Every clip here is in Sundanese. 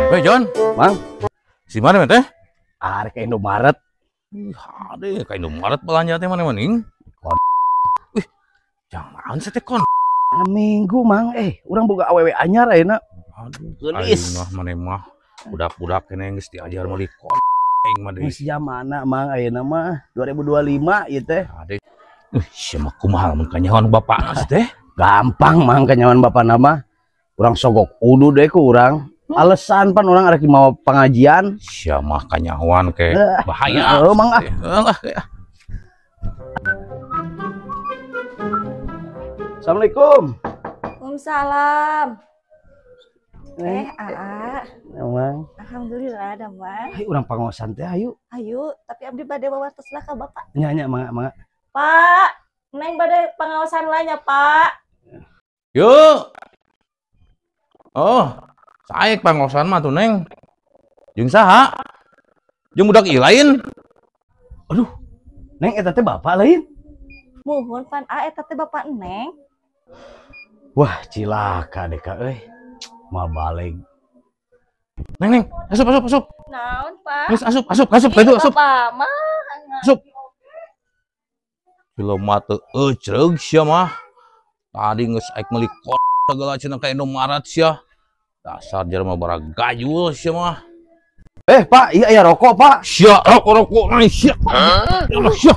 Hei John, Mang, si mana teh? Ah, ke Indomaret. Ih, ade ka Indomaret belanja teh mana maning? Kon. Wih, jangan sih teh kon. Minggu Mang, urang boga awewe anyar ayeuna. Aduh, geulis. Aing mah maneh mah budak-budak keneh geus diajar meuli kon. Aing mah deui. Geus zamana Mang ayeuna mah 2025 ieu teh. Ade. Sia mah kumaha mun kanyahoan bapakna sih teh? Gampang Mang kanyahoan bapakna mah. Urang sogok udu deh ku urang. Alasan pan orang arek mau pengajian. Sia mah kanyahoan ke bahaya. Heeh, Mang ah. Heeh, ah. Assalamualaikum. Waalaikumsalam. Aa. Mang. Alhamdulillah ada Mang. Ayo urang pangaosan teh ayo. Ayo, tapi abdi bade wawartos lah ka Bapak. Nya nya mangga mangga. Pak, neng bade pangaosan lah nya, Pak. Yuk. Oh. Saek pangaosan mah tuh neng. Jeung saha? Jeung budak ieu lain. Aduh. Neng eta teh bapak lain. Muhun pan a eta teh bapak neng. Wah, cilaka deh ka euy. Moal baleg. Neng neng, asup asup asup. Naon, Pak? Geus asup asup asup ka ditu asup. Bapak mah. Asup. Jelema teu ecreug sia mah. Tadi geus aek meuli kon segala cenah ka Indomaret sia. Dasar jelema baragajul sia mah. Pak, iya iya rokok, Pak. Sia rokok-rokok naik sia. Allah sia.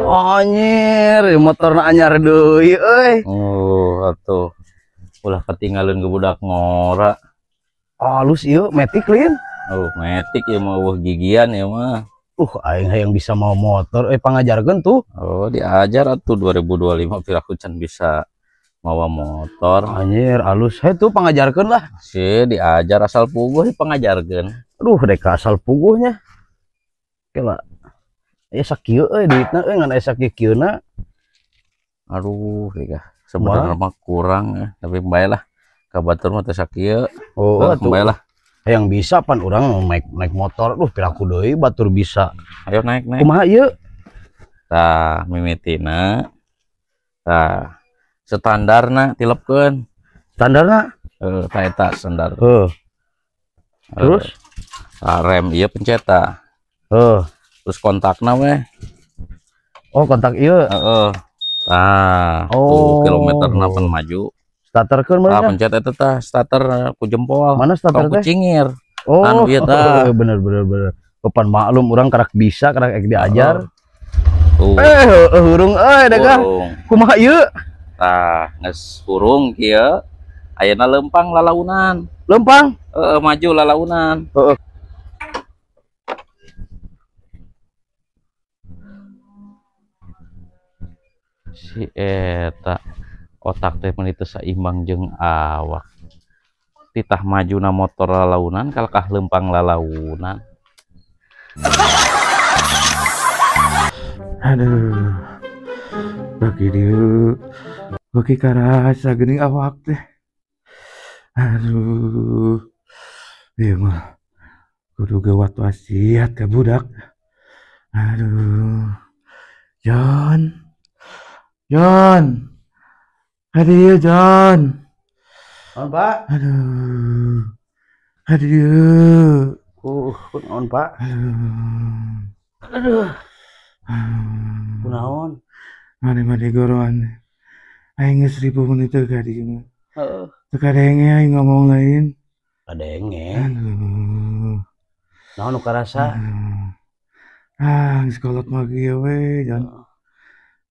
Anjir, motorna anyar deui euy. Oh, atuh. Ulah ketinggalan ke budak ngora. Halus ieu metik lin. Oh, metik ieu mah eueuh gigian ieu mah. Aing hayang bisa mau motor, pangajarkeun tuh. Oh, diajar atuh 2025 piraku can bisa mawa motor. Anjir, alus. Hei tuh pangajarkeun lah. Si diajar asal puguh dipangajarkeun. Aduh, dek asal puguhnya. Kela. Aya sakieu euy duitna euy ngan aya sakieu-kieuna. Aduh, dek sebenarnya mah kurang ya, tapi bae lah. Ka batur mah teh sakieu. Oh, atuh. Bae lah. Yang bisa pan urang naik motor, duh piraku deui batur bisa. Ayo naik naik. Kumaha ieu? Tah mimitina. Tah standarna tilepkeun. Standarna? Heeh, tah eta standar. Heeh. Terus tah rem ieu pencet tah. Heeh. Terus kontakna weh. Oh, kontak ieu. Heeh. Tah, oh, tuh kilometerna pan maju. Starterkeun meureun. Tah pencet eta tah starter ku jempol. Mana starter teh? Ku cingir. Oh, anu ieu tah. Bener bener bener. Kapan maklum urang karak bisa karak ek diajar. Tuh. Hurung euy degah. Kumaha ieu? Tah, geus hurung kieu. Ayeuna leumpang lalaunan. Leumpang? Heeh, maju lalaunan. Heeh. Si eta otak teh meuni teu saimbang jeung awak. Titah majuna motor lalaunan kalakah leumpang lalaunan. Aduh. Bagi dieu bagi karasa geuning awak teh. Aduh. Ieu mah kudu geuwat wasiat ka budak. Aduh. John. John. Aduh, John. Naon, Pak? Aduh. Aduh. Kunaon, Pak? Aduh. Aduh. Kunaon? Mane-mane goroan. Aing geus ribu menit teu ka dieu. Heeh. Teu kadenge aing ngomong lain. Kadenge. Aduh. Naon nu karasa? Ah, geus kolot mah kieu we, John.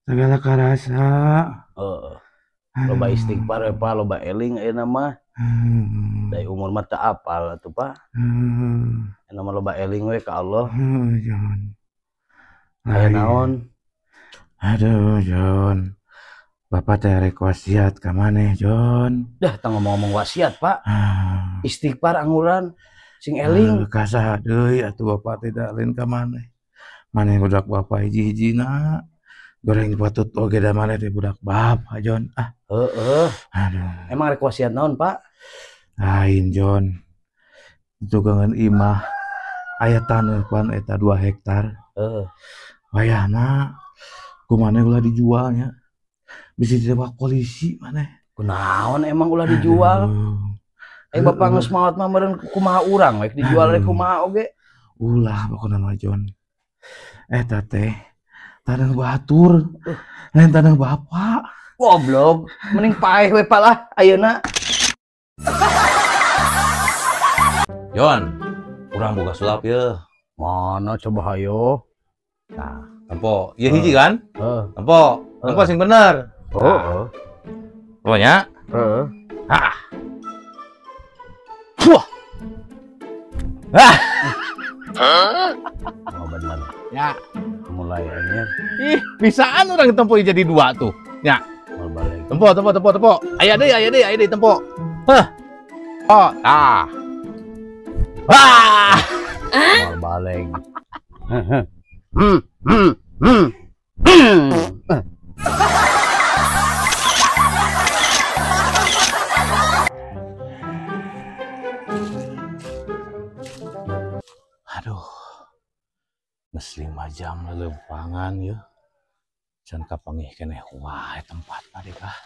Segala karasa. Heeh. Loba istighfar we, Pak, loba eling ayeuna mah. Dari umur mah teu apal atuh, Pak. Ayeuna mah loba eling we ka Allah. Heeh, John. Aya naon? Aduh, John. Bapak teh rek wasiat ka maneh, John. Dah tah ngomong-ngomong wasiat, Pak. Istighfar angguran sing eling. Ka saha deui atuh bapak teh da lain ka maneh. Maneh budak bapak hiji-hijina. Goreng patut oge da maneh teh budak bapak, John. Ah. Heeh. Aduh. Emang rek wasiat naon, Pak? Lain, John. Tugangan imah aya taneuh pan eta 2 hektar. Heeh. Wayahna Kumaneh ulah dijualnya. Bisa ditebak polisi maneh. Kunaon emang ulah dijual? Bapak geus maot mah meureun kumaha urang rek dijual rek kumaha oge. Ulah pokona mah Jon. Eta teh tanah batur. Lain tanah bapak. Goblok, mending paeh we Pak lah ayeuna. Jon, urang boga sulap ye. Mana coba hayo? Nah, tempo. Ieu hiji kan? Heeh. Tempo. Tempo sing bener. Heeh. Pokoknya? Heeh. Hah. Wah. Ah. Hah? Oh, bener. Ya, mulai aja. Ih, bisaan orang tempo jadi dua tuh. Ya. Balik. Tempo, tempo, tempo, tempo. Aya deui, tempo. Hah. Oh, ah. Wah. Balik. Aduh. Geus 5 jam lelempangan ya. Can kapanggih keneh wae tempat tadi kah.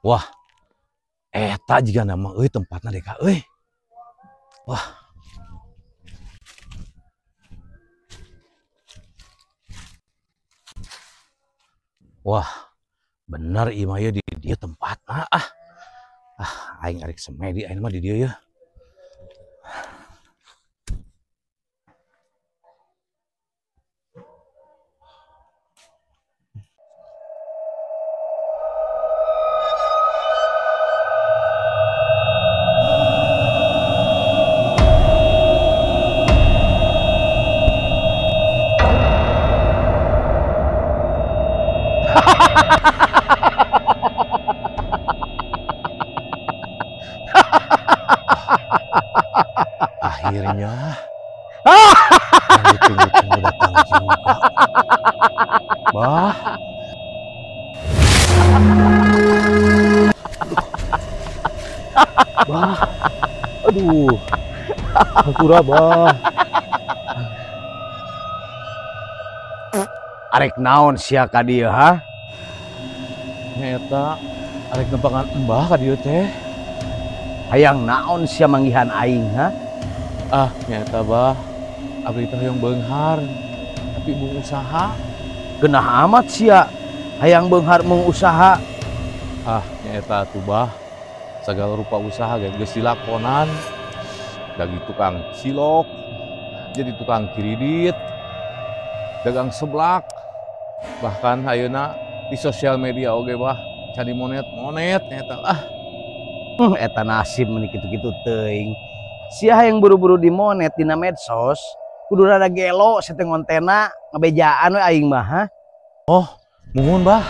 Wah. Eta jiga nama euy tempatna deh kah euy. Wah. Wah, bener ieu mah di dieu tempatna ah. Ah, aing arek semedi aing mah di dieu ya. Akhirnya yang ditunggu-tunggu datang juga. Bah. Bah. Aduh. Hampura, bah. Arek naon sia ka dieu ha? Nya eta arek nempangan embah ka dieu teh. Hayang naon sia manggihan aing ha? Ah, nyata bah, abdi teh hoyong beunghar, tapi mung usaha. Genah amat sia, hayang beunghar mung usaha. Ah, nyata atuh bah, segala rupa usaha ge geus dilakonan. Dari tukang cilok, jadi tukang kredit, dagang seblak, bahkan ayeuna di sosial media oge bah, cari monet-monet nyata ah. Eta nasib meni kitu-kitu teuing. Sia yang buru-buru di monet dina medsos, kudu rada gelo seteng ngontena ngebejaan we aing mah ha. Oh, muhun bah.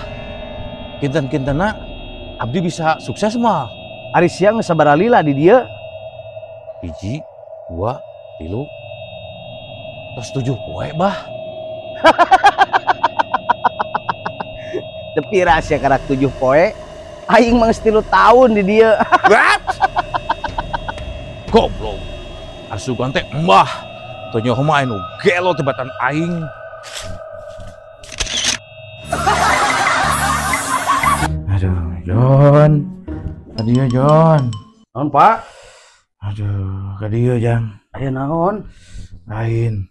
Kinten-kintena abdi bisa sukses mah. Ari sia geus sabaraha lila di dieu? 1, 2, 3, terus 7 poe bah. Teu pira sia karak 7 poe. Aing mah geus 3 tahun di dieu. What? Goblok. Asugan teh mbah. Teu nyaho mah anu gelo tebatan aing. Aduh, Jon. Kadieu, Jon. Naon, Pak? Aduh, kadieu, Jang. Aya naon? Lain.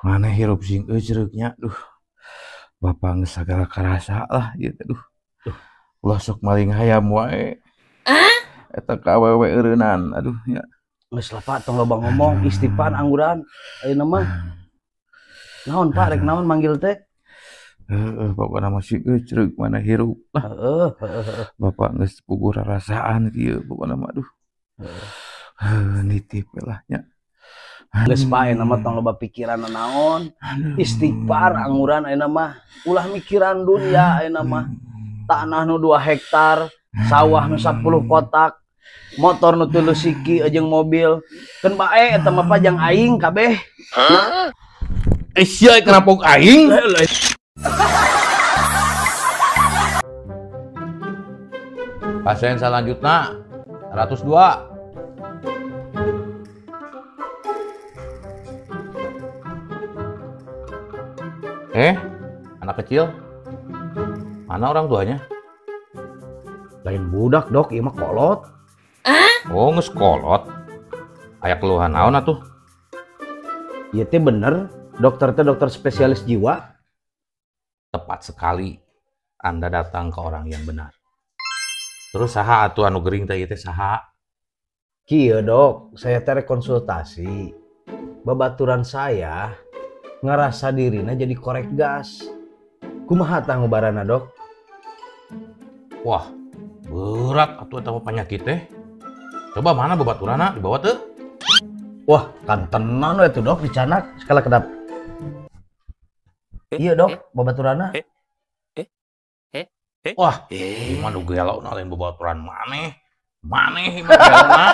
Maneh hirup sing eucreuk nya. Duh. Bapak geus sagala karasa lah ieu teh duh. Ulah sok maling hayam wae. Eta ka awewe eureunnan. Aduh nya. Geus lah Pak, tong loba ngomong, istighfar angguran ayeuna mah. Naon Pak, rek naon manggil teh? Heeh, pokona mah si eucreuk mana hirup lah. Heeh, Bapak geus puguh rarasaan kieu pokona mah aduh. Heeh, nitip we lah nya. Geus Pak, ayeuna mah tong loba pikiran naon. Istighfar angguran ayeuna mah. Ulah mikiran dunia ayeuna mah. Tanah nu 2 hektar, sawah nu 10 kotak, motor nu 3 siki jeung mobil. Keun bae eta mah pajang aing kabeh. Eh sia kenapa aing? Pasien selanjutnya 102. Eh, anak kecil. Mana orang tuanya? Lain budak, Dok, ieu mah kolot. Oh, geus kolot. Aya keluhan naon atuh? Ieu teh bener, dokter teh dokter spesialis jiwa. Tepat sekali. Anda datang ke orang yang benar. Terus saha atuh anu gering teh, ieu teh saha? Kieu, Dok, saya teh rek konsultasi. Babaturan saya ngerasa dirina jadi korek gas. Kumaha tah ngobaranna, Dok? Wah, berat atuh eta mah penyakit teh. Coba mana babaturanna, dibawa teu? Wah, kantenan we tuh, Dok, dicanak sekala kedap. Iya, Dok, babaturanna. Wah, ieu mah nu gelo na lain babaturan maneh. Maneh ieu mah gelona.